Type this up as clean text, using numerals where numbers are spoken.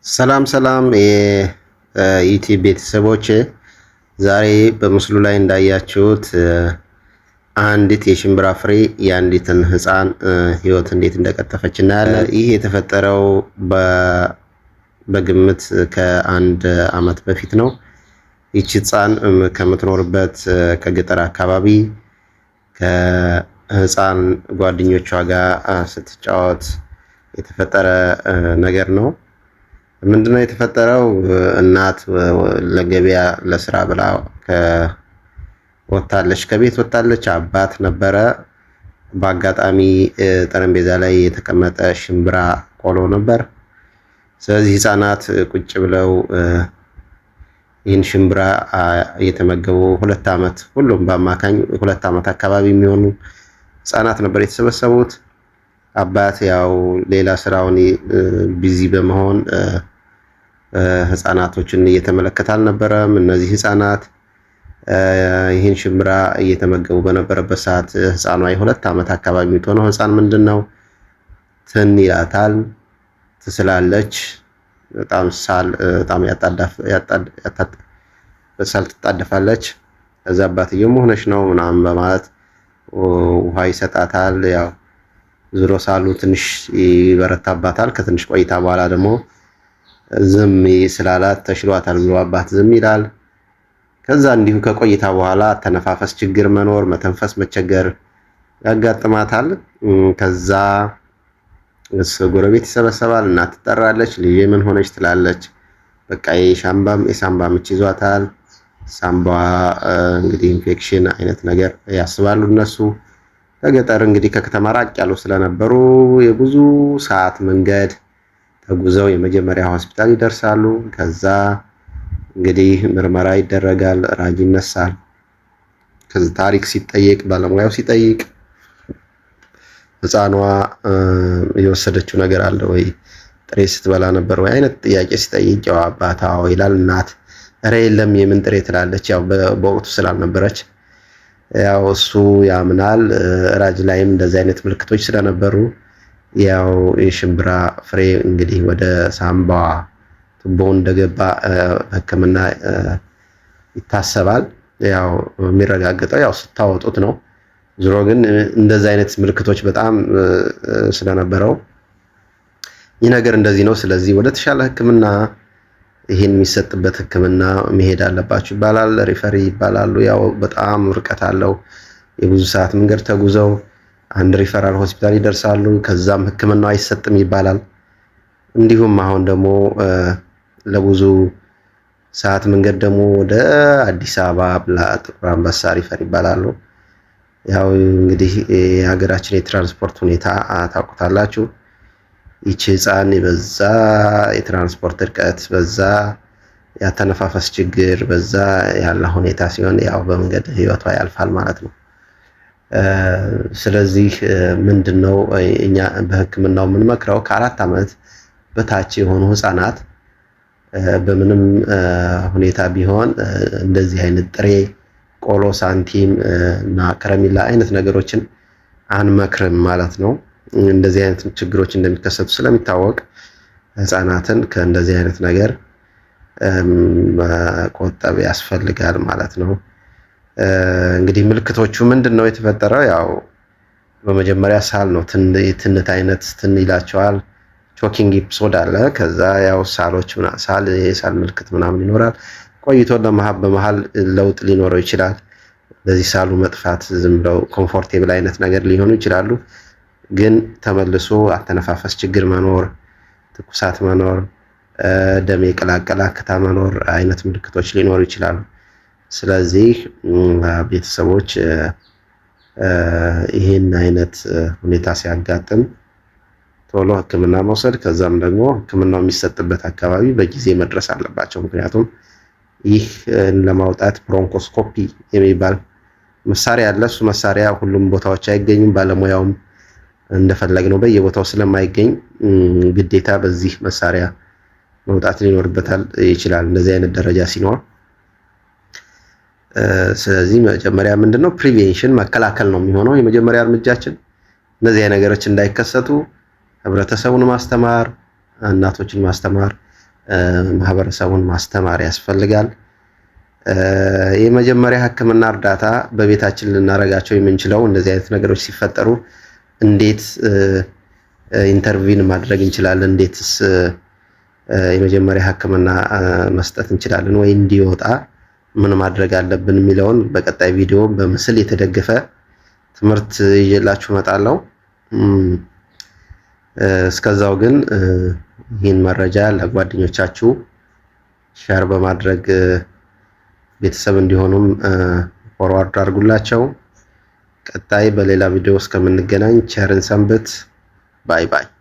ሰላም ሰላም የዩቲዩብ ቤተሰቦች፣ ዛሬ በምስሉ ላይ እንዳያችሁት አንዲት የሽምብራ ፍሬ የአንዲትን ሕፃን ሕይወት እንዴት እንደቀጠፈች እናያለን። ይህ የተፈጠረው በግምት ከአንድ ዓመት በፊት ነው። ይቺ ሕፃን ከምትኖርበት ከገጠር አካባቢ ከሕፃን ጓደኞቿ ጋር ስትጫወት የተፈጠረ ነገር ነው። ምንድነው የተፈጠረው? እናት ለገበያ ለስራ ብላ ወጥታለች፣ ከቤት ወጥታለች። አባት ነበረ። በአጋጣሚ ጠረጴዛ ላይ የተቀመጠ ሽምብራ ቆሎ ነበር። ስለዚህ ህፃናት ቁጭ ብለው ይህን ሽምብራ እየተመገቡ 2 ዓመት፣ ሁሉም በአማካኝ 2 ዓመት አካባቢ የሚሆኑ ህፃናት ነበር የተሰበሰቡት። አባት ያው ሌላ ስራውን busy በመሆን ህፃናቶችን እየተመለከተ አልነበረም። እነዚህ ህፃናት ይህን ሽምብራ እየተመገቡ በነበረበት ሰዓት ህፃኗ የ2 ዓመት አካባቢ የምትሆነው ህፃን ምንድን ነው ትን ይላታል፣ ትስላለች። በጣም ሳል በጣም በሳል ትጣደፋለች። ከዛ አባትየው መሆነች ነው ምናምን በማለት ውሃ ይሰጣታል። ያው ዞሮ ሳሉ ትንሽ ይበረታባታል። ከትንሽ ቆይታ በኋላ ደግሞ ዝም ስላላት ተሽሏታል ብሎ አባት ዝም ይላል። ከዛ እንዲሁ ከቆይታ በኋላ ተነፋፈስ ችግር መኖር፣ መተንፈስ መቸገር ያጋጥማታል። ከዛ ጎረቤት ይሰበሰባል። እናት ትጠራለች። ልጄ ምን ሆነች ትላለች። በቃ የሳምባ ምች ይዟታል። ሳምባ እንግዲህ ኢንፌክሽን አይነት ነገር ያስባሉ እነሱ። ከገጠር እንግዲህ ከከተማ ራቅ ያሉ ስለነበሩ የብዙ ሰዓት መንገድ ተጉዘው የመጀመሪያ ሆስፒታል ይደርሳሉ። ከዛ እንግዲህ ምርመራ ይደረጋል፣ ራጅ ይነሳል። ከዚ ታሪክ ሲጠየቅ፣ ባለሙያው ሲጠይቅ ህፃኗ የወሰደችው ነገር አለ ወይ፣ ጥሬ ስትበላ ነበር ወይ አይነት ጥያቄ ሲጠይቅ ያው አባት አዎ ይላል። እናት ኧረ የለም የምን ጥሬ ትላለች። ያው በወቅቱ ስላልነበረች ያው እሱ ያምናል። ራጅ ላይም እንደዚህ አይነት ምልክቶች ስለነበሩ ያው የሽምብራ ፍሬ እንግዲህ ወደ ሳምባዋ ቱቦ እንደገባ ሕክምና ይታሰባል። ያው የሚረጋገጠው ያው ስታወጡት ነው። ዞሮ ግን እንደዚህ አይነት ምልክቶች በጣም ስለነበረው ይህ ነገር እንደዚህ ነው። ስለዚህ ወደ ተሻለ ሕክምና ይህን የሚሰጥበት ሕክምና መሄድ አለባችሁ ይባላል። Refer ይባላሉ። ያው በጣም ርቀት አለው። የብዙ ሰዓት መንገድ ተጉዘው አንድ ሪፈራል ሆስፒታል ይደርሳሉ። ከዛም ሕክምናው አይሰጥም ይባላል። እንዲሁም አሁን ደግሞ ለብዙ ሰዓት መንገድ ደግሞ ወደ አዲስ አበባ ጥቁር አንበሳ refer ይባላሉ። ያው እንግዲህ የሀገራችን የትራንስፖርት ሁኔታ ታውቁታላችሁ። ይቺ ህፃን በዛ የትራንስፖርት እርቀት፣ በዛ ያተነፋፈስ ችግር፣ በዛ ያለ ሁኔታ ሲሆን ያው በመንገድ ህይወቷ ያልፋል ማለት ነው። ስለዚህ ምንድን ነው እኛ በህክምናው የምንመክረው? ከ4 ዓመት በታች የሆኑ ህፃናት በምንም ሁኔታ ቢሆን እንደዚህ አይነት ጥሬ ቆሎ፣ ሳንቲም እና ከረሜላ አይነት ነገሮችን አንመክርም ማለት ነው። እንደዚህ አይነት ችግሮች እንደሚከሰቱ ስለሚታወቅ ህፃናትን ከእንደዚህ አይነት ነገር መቆጠብ ያስፈልጋል ማለት ነው። እንግዲህ ምልክቶቹ ምንድን ነው የተፈጠረው? ያው በመጀመሪያ ሳል ነው፣ ትንት አይነት ትን ይላቸዋል። Choking episode አለ። ከዛ ያው ሳሎች ሳል የሳል ምልክት ምናምን ይኖራል። ቆይቶ በመሀል ለውጥ ሊኖረው ይችላል። ለዚህ ሳሉ መጥፋት ዝም ብለው comfortable አይነት ነገር ሊሆኑ ይችላሉ። ግን ተመልሶ አተነፋፈስ ችግር መኖር፣ ትኩሳት መኖር፣ ደም የቀላቀለ አክታ መኖር አይነት ምልክቶች ሊኖሩ ይችላሉ። ስለዚህ ቤተሰቦች ይህን አይነት ሁኔታ ሲያጋጥም ቶሎ ሕክምና መውሰድ ከዛም ደግሞ ሕክምናው የሚሰጥበት አካባቢ በጊዜ መድረስ አለባቸው። ምክንያቱም ይህ ለማውጣት bronchoscopy የሚባል መሳሪያ አለ። እሱ መሳሪያ ሁሉም ቦታዎች አይገኝም። ባለሙያውም እንደፈለግ ነው በየቦታው ስለማይገኝ ግዴታ በዚህ መሳሪያ መውጣት ሊኖርበታል ይችላል እንደዚህ አይነት ደረጃ ሲኖር። ስለዚህ መጀመሪያ ምንድነው prevention መከላከል ነው የሚሆነው የመጀመሪያ እርምጃችን። እነዚህ ነገሮች እንዳይከሰቱ ህብረተሰቡን ማስተማር፣ እናቶችን ማስተማር፣ ማህበረሰቡን ማስተማር ያስፈልጋል። የመጀመሪያ ሕክምና እርዳታ በቤታችን ልናደርጋቸው የምንችለው እንደዚህ አይነት ነገሮች ሲፈጠሩ እንዴት intervene ማድረግ እንችላለን፣ እንዴትስ የመጀመሪያ ሕክምና መስጠት እንችላለን ወይ እንዲወጣ ምን ማድረግ አለብን የሚለውን በቀጣይ ቪዲዮ በምስል የተደገፈ ትምህርት ይዤላችሁ እመጣለሁ። እስከዛው ግን ይህን መረጃ ለጓደኞቻችሁ share በማድረግ ቤተሰብ እንዲሆኑም forward አድርጉላቸው። ቀጣይ በሌላ ቪዲዮ እስከምንገናኝ ቸር እንሰንብት። Bye bye።